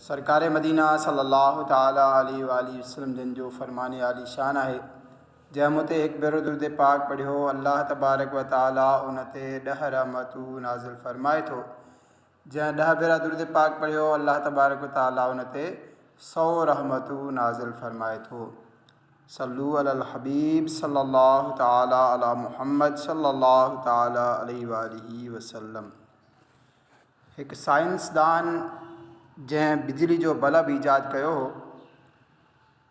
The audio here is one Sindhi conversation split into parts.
سرڪار مدينه صلّي الله تعالٰي عليه واٰله وسلّم جن جو فرمان عالي شان آهي، جنهن مون تي هڪ ڀيرو درود پاڪ پڙهيو، الله تبارڪ و تعالٰي ان تي ڏھ رحمتون نازل فرمائي ٿو. جنهن ڏھ ڀيرا درود پاڪ پڙهيو، الله تبارڪ و تعالٰي ان تي سو رحمتون نازل فرمائي ٿو. صلو علی الحبيب صلي الله تعالٰي علي محمد صلي الله تعالٰي عليه واٰله وسلّم. هڪ سائنسدان جنهن بجلي جو بلب ايجاد ڪيو هو،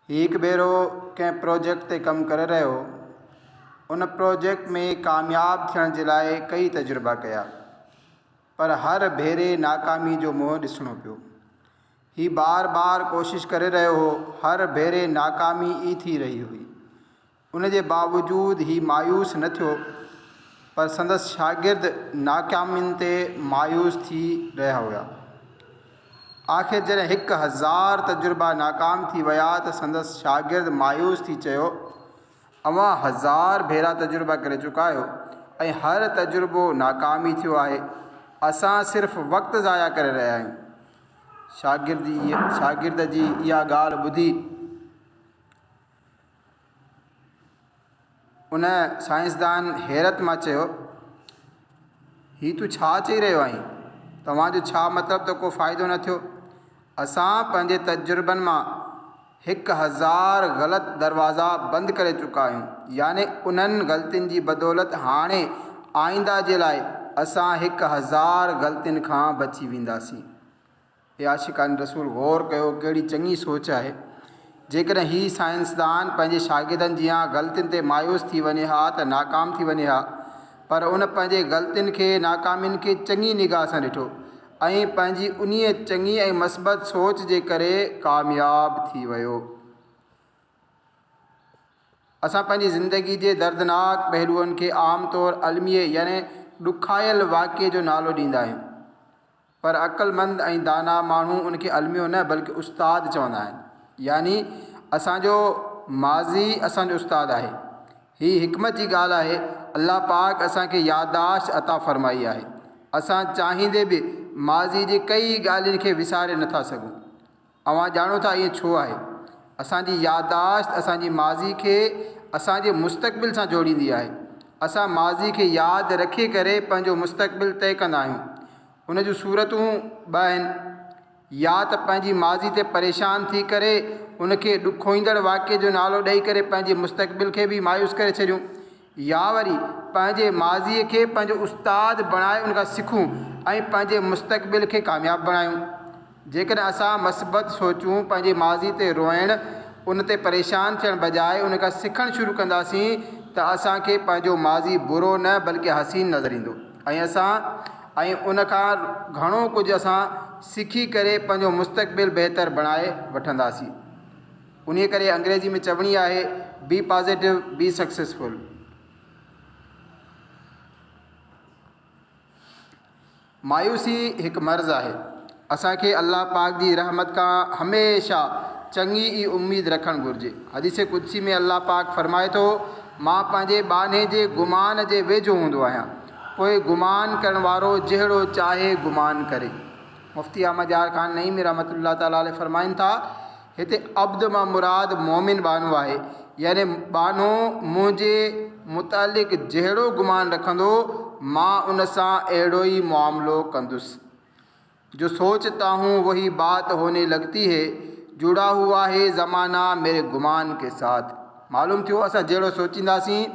هي هڪ ڀيرو ڪنهن پروجيڪٽ تي ڪم ڪري رهيو هو. ان پروجيڪٽ ۾ ڪامياب ٿيڻ جي لاء ڪئي تجربا ڪيا، پر هر ڀيري ناڪامي جو منهن ڏسڻو پيو. هي بار بار ڪوشش ڪري رهيو هو، هر ڀيري ناڪامي ئي ٿي رهي هئي. ان جي باوجود هي مايوس نه ٿيو، پر سندس شاگرد ناڪامين تي مايوس ٿي رهيا هيا. آخر جڏهن 1000 تجربا ناڪام ٿي ويا ته سندس شاگرد مايوس ٿي چيو، اوهان هزار ڀيرا تجربا ڪري چڪا آهيو ۽ هر تجربو ناڪام ئي ٿيو آهي، اسان صرف وقت ضايع ڪري رهيا آهيون. شاگرد جي اها ڳالهه ٻڌي، ان سائنسدان حيرت مان چيو، هي تون ڇا چئي رهيو آهين؟ توهان جو ڇا مطلب ته ڪو فائدو نه ٿيو؟ اسان پنهنجي تجربن مان 1000 غلط دروازا بند ڪري چڪا آهيون، يعني انهن غلطين جي بدولت هاڻي آئنده جي لاء اسان 1000 غلطين کان بچي وينداسين. اي عاشقان رسول! غور ڪيو ڪهڙي چڱي سوچ آهي. جيڪڏهن هي سائنسدان پنهنجي شاگردن جيان غلطين تي مايوس ٿي وڃي ها ته ناڪام ٿي وڃي ها پر ان پنهنجي غلطين کي ناڪامين کي چڱي نگاهه سان ڏٺو ۽ پنهنجي انهيء چڱي ۽ مثبت سوچ جي ڪري ڪامياب ٿي ويو. اسان پنهنجي زندگي جي دردناڪ پهلوئن کي عام طور الميي يعني ڏکايل واقعي جو نالو ڏيندا آهيون. پر عقلمند ۽ داناء ماڻهو ان کي الميو نه بلڪه استاد چوندا آهن. يعني اسان جو ماضي اسان جو استاد آهي. هي حڪمت جي ڳالهه آهي، الله پاڪ اسان کي يادداشت عطا فرمائي آهي. اسان چاهيندي به ماضي جي ڪئي ڳالهين کي وساري نٿا سگهون. اوهان ڄاڻو ٿا ائين ڇو آهي؟ اسان جي يادداشت اسان جي ماضي کي اسان جي مستقبل سان جوڙيندي آهي. اسان ماضي کي ياد رکي ڪري پنهنجو مستقبل طئي ڪندا آهيون. ان جون صورتون ٻه آهن. يا ته پنهنجي ماضي تي پريشان ٿي ڪري ان کي ڏکوئيندڙ واقعي جو نالو ڏئي ڪري پنهنجي مستقبل کي به مايوس ڪري ڇڏيون. يا وري پنهنجي ماضيء کي پنهنجو استاد بڻائي ان کان سکون ۽ پنهنجي مستقبل کي ڪامياب بڻايون. جيڪڏهن اسان مثبت سوچون، پنهنجي ماضي تي روئڻ، ان تي پريشان ٿيڻ بجاء ان کان سکڻ شروع ڪنداسين ته اسان کي پنهنجو ماضي برو نه بلڪه حسين نظر ايندو ۽ اسان ۽ ان کان گهڻو ڪجهه اسان سکي ڪري پنهنجو مستقبل بهتر بڻائي وٺنداسين. انهيء ڪري انگريزي ۾ چوڻي آهي Be positive, be successful. مايوسي هڪ مرض آهي. اسان کي الله پاڪ جي رحمت کان هميشه چڱي ئي اميد رکڻ گهرجي. حديث قدسي ۾ الله پاڪ فرمائي ٿو، مان پنهنجي ٻانهي جي گمان جي ويجهو هوندو آهيان، پوء گمان ڪرڻ وارو جهڙو چاهي گمان ڪري. مفتي احمد يار خان نعيمي رحمة الله تعالٰي عليه فرمائن ٿا، هتي عبد مان مراد مؤمن ٻانهو آهي، يعني ٻانهو منهنجي متعلق جهڙو گمان رکندو، مان ان سان اهڙو ئي معاملو ڪندس. جو سوچتا هون وهي بات هوني لگتي هي، جڙا هوا هي زمانه ميري گمان ڪي ساٿ. معلوم ٿيو اسان جهڙو سوچينداسين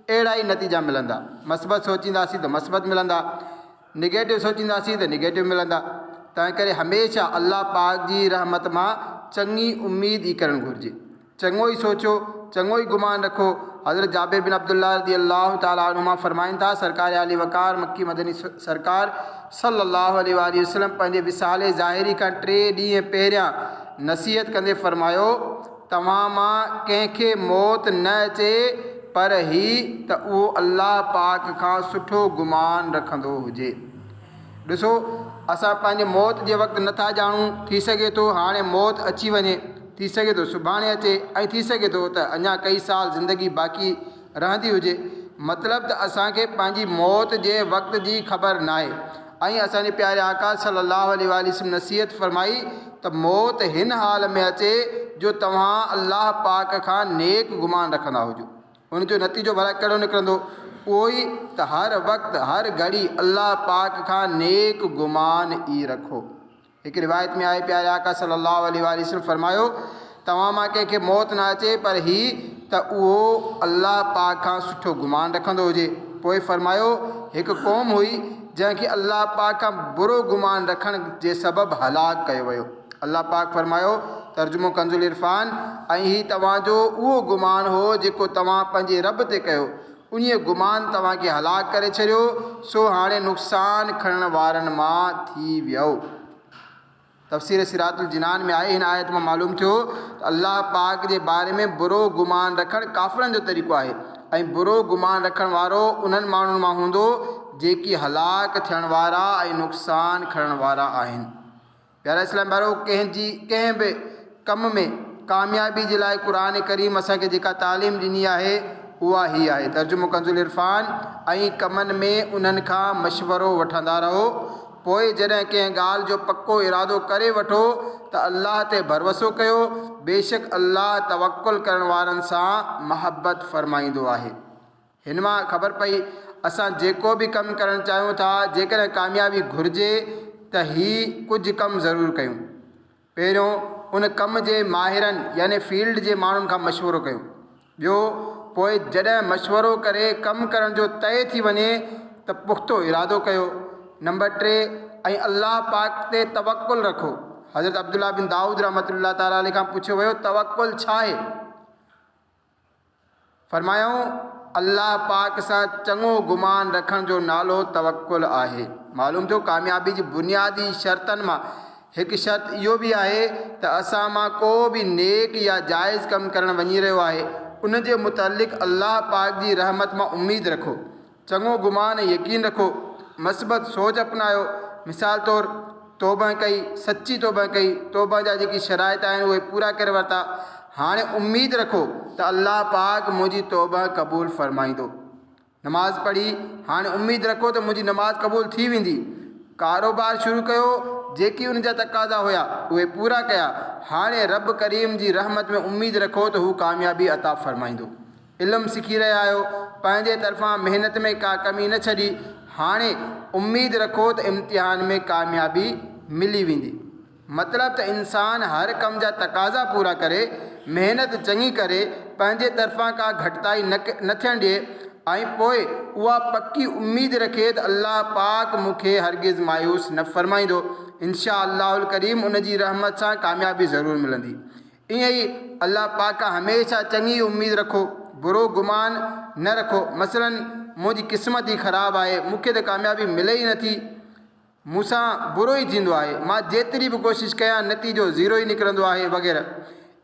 اهڙا ئي نتيجا ملندا. مثبت سوچينداسين ته مثبت ملندا. نگيٽو سوچينداسين ته نگيٽو ملندا. تنهنڪري هميشه الله پاڪ جي رحمت مان چڱي اميد ئي ڪرڻ گهرجي. چڱو ئي سوچو، چڱو ئي گمان رکو. حضرت جابر بن عبدالله رضي الله تعالٰي عنهما فرمائن ٿا، سرڪار عالي وقار مڪي مدني سرڪار صلّي الله عليه واٰله وسلّم پنهنجي وصال ظاهري کان ٽي ڏينهن پهريان نصيحت ڪندي فرمايو، توهان مان ڪنهن کي موت نه اچي پر هي ته اهو الله پاڪ کان سٺو گمان رکندو هجي. ڏسو اسان پنهنجي موت جي وقت نه ٿا ڄاڻون، ٿي سگهي ٿو هاڻي موت اچي وڃي، ٿي سگهي ٿو سڀاڻي اچي ۽ ٿي سگهي ٿو ته اڃا ڪئي سال زندگي باقي رهندي هجي. مطلب ته اسان کي پنهنجي موت جي وقت جي خبر ناهي. ۽ اسان جي پياري آقا صلّي اللّٰه عليه واٰله وسلّم نصيحت فرمائي ته موت هن حال ۾ اچي جو توهان الله پاڪ کان نيڪ گمان رکندا هجو. ان جو نتيجو ڀلا ڪهڙو نڪرندو؟ اهو ئي ته هر وقت هر گهڙي الله پاڪ کان نيڪ گمان ئي رکو. هڪ روايت ۾ آهي پياري آقا صلي الله عليه واٰله وسلم فرمايو، توهان مان ڪنهن کي موت نه اچي پر هي ته اهو الله پاڪ کان سٺو گمان رکندو هجي. پوء فرمايو، هڪ قوم هئي جنهن کي الله پاڪ کان برو گمان رکڻ جي سبب هلاڪ ڪيو ويو. الله پاڪ فرمايو، ترجمو ڪنزالعرفان، ۽ هي توهان جو اهو گمان هو جيڪو توهان پنهنجي رب تي ڪيو. انهيء گمان توهان کي هلاڪ ڪري ڇڏيو، سو هاڻي نقصان کڻڻ وارن مان ٿي ويؤ. تفسير صراط الجنان ۾ آهي، هن آيت مان معلوم ٿيو ته الله پاڪ جي باري ۾ برو گمان رکڻ ڪافرن جو طريقو آهي ۽ برو گمان رکڻ وارو انهن ماڻهن مان هوندو جيڪي هلاڪ ٿيڻ وارا ۽ نقصان کڻڻ وارا آهن. پيارا اسلام ڀائرو! ڪنهن جي ڪنهن به ڪم ۾ ڪاميابي جي لاء قرآن ڪريم اسان کي جيڪا تعليم ڏني آهي اها هي آهي، ترجمو ڪنزالعرفان، ۽ ڪمن ۾ انهن کان مشورو وٺندا رهو پوء جڏهن ڪنهن ڳالهه جو پڪو ارادو ڪري وٺو ته الله تي ڀروسو ڪيو بيشڪ الله توڪل ڪرڻ وارن سان محبت فرمائيندو آهي. هن مان خبر پئي اسان جيڪو به ڪم ڪرڻ چاهيون ٿا جيڪڏهن ڪاميابي گهرجي ته هي ڪجهه ڪم ضرور ڪيون. پهريون ان ڪم جي ماهرن يعني فيلڊ جي ماڻهن کان مشورو ڪيون. ٻيو پوء جڏهن مشورو ڪري ڪم ڪرڻ جو طئي ٿي وڃي ته پختو ارادو ڪيو. نمبر 3 ۽ الله پاڪ تي توڪل رکو. حضرت عبدالله بن دائود رحمة الله تعالٰي عليه کان پڇيو ويو توڪل ڇا آهي؟ فرمايائون، الله پاڪ سان چڱو گمان رکڻ جو نالو توڪل آهي. معلوم ٿيو ڪاميابي جي بنيادي شرطن مان هڪ شرط اهو به آهي ته اسان مان ڪو به نيڪ يا جائز ڪم ڪرڻ وڃي رهيو آهي ان جي متعلق الله پاڪ جي رحمت مان اميد رکو، چڱو گمان ۽ يقين رکو، مثبت سوچ اپنايو، مثال طور توبه ڪئي، سچي توبه ڪئي، توبه جا جيڪي شرائط آهن اهي پورا ڪري ورتا، هاڻي اميد رکو ته الله پاڪ منهنجي توبه قبول فرمائيندو. نماز پڙهي، هاڻي اميد رکو ته منهنجي نماز قبول ٿي ويندي. ڪاروبار شروع ڪيو، جيڪي ان جا تقاضا هيا، اهي پورا ڪيا، هاڻي رب ڪريم جي رحمت ۾ اميد رکو ته هو ڪاميابي عطا فرمائيندو. علم سکي رهيا آهيو، پنهنجي طرفان محنت ۾ ڪا ڪمي نه ڇڏي، هاڻي اميد رکو ته امتحان ۾ ڪاميابي ملي ويندي. مطلب ته انسان هر ڪم جا تقاضا پورا ڪري، محنت چڱي ڪري، پنهنجي طرفان ڪا گهٽتائي نه ٿيڻ ڏئي ۽ پوء اها پڪي اميد رکي ته الله پاڪ مون کي هرگز مايوس نه فرمائيندو، انشاء الله الڪريم ان جي رحمت سان ڪاميابي ضرور ملندي. ائين ئي الله پاڪ کان هميشه چڱي اميد رکو، برو گمان نه رکو. مثلاً منهنجي قسمت ئي خراب آهي، مون کي ته ڪاميابي ملي ئي نٿي، مون سان برو ئي ٿيندو آهي، مان جيتري به ڪوشش ڪيان نتيجو زيرو ئي نڪرندو آهي وغيره.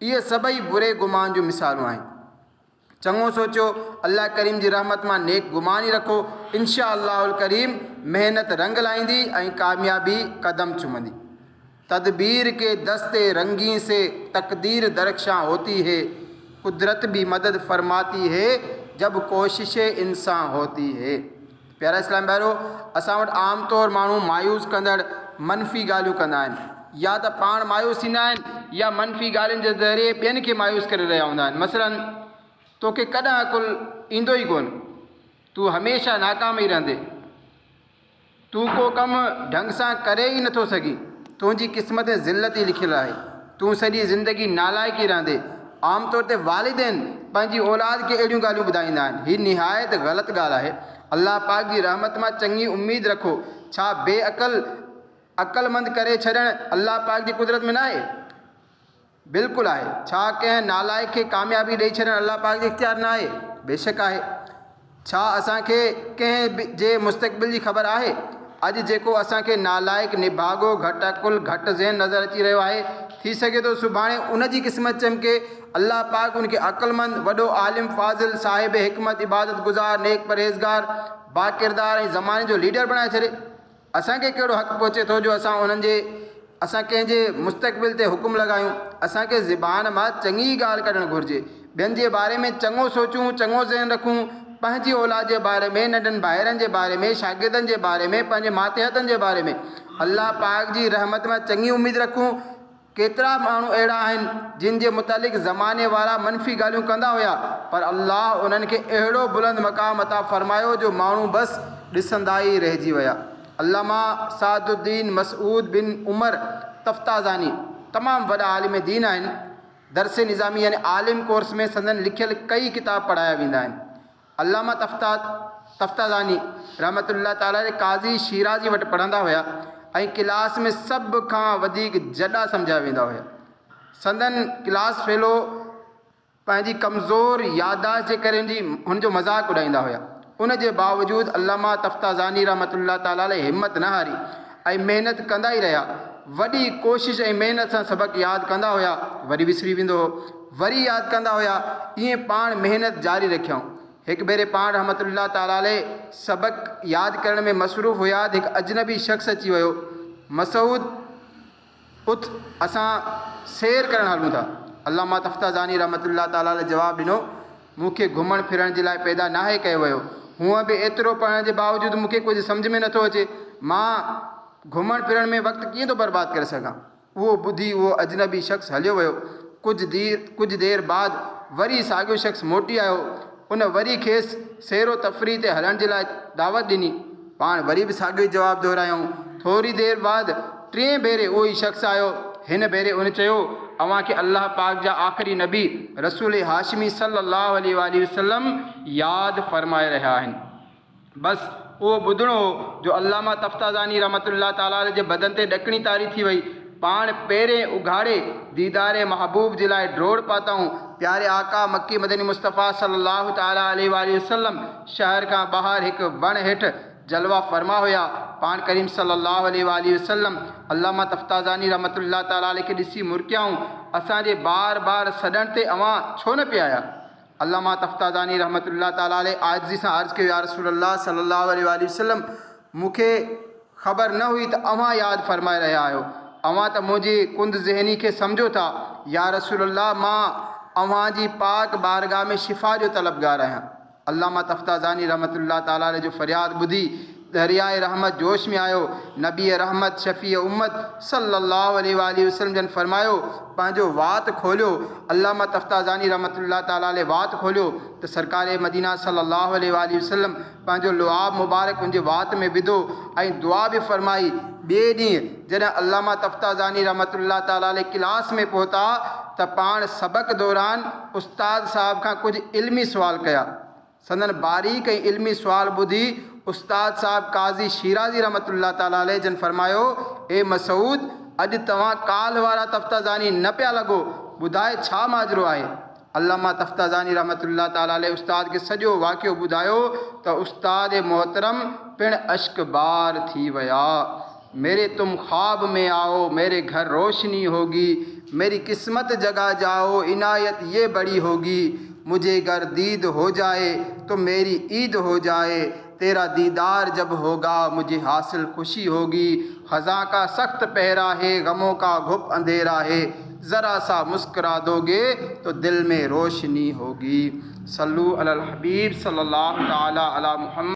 اهي سڀئي بري گمان جون مثالون آهن. چڱو سوچيو، الله ڪريم جي رحمت مان نيڪ گمان ئي رکو، انشاء الله الڪريم محنت رنگ لائيندي ۽ ڪاميابي قدم چمندي. تدبير ڪي دست رنگين سي تقدير درخشان هوتي هي، قدرت ڀي مدد فرماتي هي جب ڪوشش انسان هوتي هي. پيارا اسلام ڀائرو! اسان وٽ عام طور ماڻهو مايوس ڪندڙ منفي ڳالهيون ڪندا آهن. يا ته پاڻ مايوس ٿيندا آهن يا منفي ڳالهين جي ذريعي ٻين کي مايوس ڪري رهيا هوندا آهن. مثلاً، توکي ڪڏهن عقل ايندو ئي ڪونه. تون هميشه ناڪام ئي رهندين. تون ڪو ڪم ڍنگ سان ڪري ئي نٿو سگهين. تنهنجي قسمت ۾ ذلت ئي لکيل آهي. تون سڄي زندگي نالائق ئي رهندين. عام طور تي والدين پنهنجي اولاد کي اهڙيون ڳالهيون ٻڌائيندا آهن. هي نهايت غلط ڳالهه آهي. الله پاڪ جي رحمت مان چڱي اميد رکو. ڇا بي عقل عقلمند ڪري ڇڏڻ الله پاڪ جي قدرت ۾ ناهي؟ بلڪل آهي. ڇا ڪنهن نالائق کي ڪاميابي ڏئي ڇڏڻ الله پاڪ جي اختيار نه آهي؟ بيشڪ آهي. ڇا اسان کي ڪنهن به جي مستقبل جي خبر آهي؟ اڄ جيڪو اسان کي نالائق، نڀاڳو، گهٽ عقل، گهٽ ذهن نظر اچي رهيو آهي، ٿي سگهي ٿو سڀاڻي ان جي قسمت چمڪي، الله پاڪ ان کي عقلمند، وڏو عالم، فاضل، صاحب حڪمت، عبادت گذار، نيڪ پرهيزگار، باڪردار ۽ زماني جو ليڊر بڻائي ڇڏي. اسان کي ڪهڙو حق پهچي ٿو جو اسان انهن جي اسان ڪنهن جي مستقبل تي حڪم لڳايون. اسان کي زبان مان چڱي ئي ڳالهه ڪڍڻ گهرجي. ٻين جي باري ۾ چڱو سوچون، چڱو ذهن رکون. پنهنجي اولاد جي باري ۾، ننڍن ڀائرن جي باري ۾، شاگردن جي باري ۾، پنهنجي ماتحتن جي باري ۾ الله پاڪ جي رحمت مان چڱي اميد رکون. ڪيترا ماڻهو اهڙا آهن جن جي متعلق زماني وارا منفي ڳالهيون ڪندا هيا پر الله انهن کي اهڙو بلند مقام عطا فرمايو جو ماڻهو بس ڏسندا ئي رهجي ويا. علامه سعد الدين مسعود بن عمر تفتازاني تمام وڏا عالم دين آهن. درس نظامي يعني عالم ڪورس ۾ سندن لکيل ڪئي ڪتاب پڙهايا ويندا آهن. علامه تفتازاني رحمة الله تعالٰي عليه قاضي شيرازي وٽ پڙهندا هيا ۽ ڪلاس ۾ سڀ کان وڌيڪ جڏا سمجهيا ويندا هيا. سندن ڪلاس فيلو پنهنجي ڪمزور يادداشت جي ڪري هن جو مذاق اڏائيندا هيا. ان جي باوجود علامه تفتازاني رحمة الله تعالٰي عليه همت نه هاري ۽ محنت ڪندا ئي رهيا. وڏي ڪوشش ۽ محنت سان سبق ياد ڪندا هيا، وري وسري ويندو هو، وري ياد ڪندا هيا، ائين پاڻ محنت جاري رکيائون. هڪ ڀيري پاڻ رحمة الله تعالٰي عليه سبق ياد ڪرڻ ۾ مصروف هيا ته هڪ اجنبي شخص اچي ويو، مسعود! اٿ اسان سير ڪرڻ هلون ٿا. علامه تفتازاني رحمة الله تعالٰي عليه جواب ڏنو، مون کي گهمڻ ڦرڻ جي لاء پيدا ناهي ڪيو ويو. هونء به ايترو پڙهڻ جي باوجود مون کي ڪجهه سمجهه ۾ نٿو اچي. مان گهمڻ ڦرڻ ۾ وقت ڪيئن ٿو برباد ڪري سگهان؟ اهو ٻڌي اهو اجنبي شخص هليو ويو. ڪجهه دير بعد وري ساڳيو شخص موٽي آيو. ان وري کيس سير و تفريح تي هلڻ جي لاء دعوت ڏني. پاڻ وري به ساڳيو ئي جواب دهرايائون. ٿوري دير بعد ٽئين ڀيري اهو ئي شخص آيو. هن ڀيري ان چيو، اوهان کي الله پاڪ جا آخري نبي رسول هاشمي صلّي الله عليه واٰله وسلّم ياد فرمائي رهيا آهن. بس اهو ٻڌڻو هو جو علامه تفتازاني رحمة الله تعالٰي عليه جي بدن تي ڏڪڻي طاري ٿي وئي. پاڻ پيرين اگهاڙي ديدار محبوب جي لاء ڊوڙ پاتائون. پياري آقا مڪي مدني مصطفيٰ صلّي الله تعالٰي عليه واٰله وسلّم شهر کان ٻاهر هڪ وڻ هيٺ جلوه فرما هيا. پاڻ ڪريم صلّي الله عليه واٰله وسلّم علامه تفتازاني رحمة الله تعالٰي عليه کي ڏسي مرڪيائون، اسان جي بار بار سڏڻ تي اوهان ڇو نه پئي آيا؟ علامه تفتازاني رحمة الله تعالٰي عليه عاجزي سان عرض ڪيو، يا رسول الله صلّي الله عليه واٰله وسلّم مون کي خبر نه هئي ته اوهان ياد فرمائي رهيا آهيو، اوهان ته منهنجي ڪند ذهني کي سمجهو ٿا، يا رسول الله مان اوهان جي پاڪ بارگاھ ۾ شفا جو طلبگار آهيان. علامه تفتازاني رحمة الله تعالٰي عليه جو فرياد ٻڌي درياء رحمت جوش ۾ آيو، نبي رحمت شفيع امت صلّي الله عليه واٰله وسلّم جن فرمايو، پنهنجو وات کوليو، علامه تفتازاني رحمة الله تعالٰي عليه وات کوليو ته سرڪار مدينه صلّي الله عليه واٰله وسلّم پنهنجو لعاب مبارڪ ان جي وات ۾ وڌو ۽ دعا به فرمائي، ٻئي ڏينهن جڏهن علامه تفتازاني رحمة الله تعالٰي عليه ڪلاس ۾ پهتا ته پاڻ سبق دوران استاد صاحب کان ڪجهه علمي سوال ڪيا. سندن باريڪ ۽ علمي سوال ٻڌي استاد صاحب قاضي شيرازي رحمة الله تعالٰي عليه جن فرمايو، اي مسعود! اڄ توهان ڪالهه وارا تفتازاني نه پيا لڳو، ٻڌاء ڇا ماجرو آهي؟ علامه تفتازاني رحمة الله تعالٰي عليه استاد کي سڄو واقعو ٻڌايو ته استاد محترم پڻ اشڪبار ٿي ويا. ميري تم خواب ۾ آئو ميري گهر روشني هوگي ميري قسمت جگا جائو عنايت يه بڙي هوگي مجهي گر ديد هو جائي تو ميري عيد هو جائي تيرا ديدار جب هوگا مجهي حاصل خوشي هوگي خزان ڪا سخت پهرا هي غمون ڪا گهپ انڌيرا هي ذرا سا مسڪرا دوگي تو دل ۾ روشني هوگي صلو علي الحبيب صلي الله تعالي علي محمد.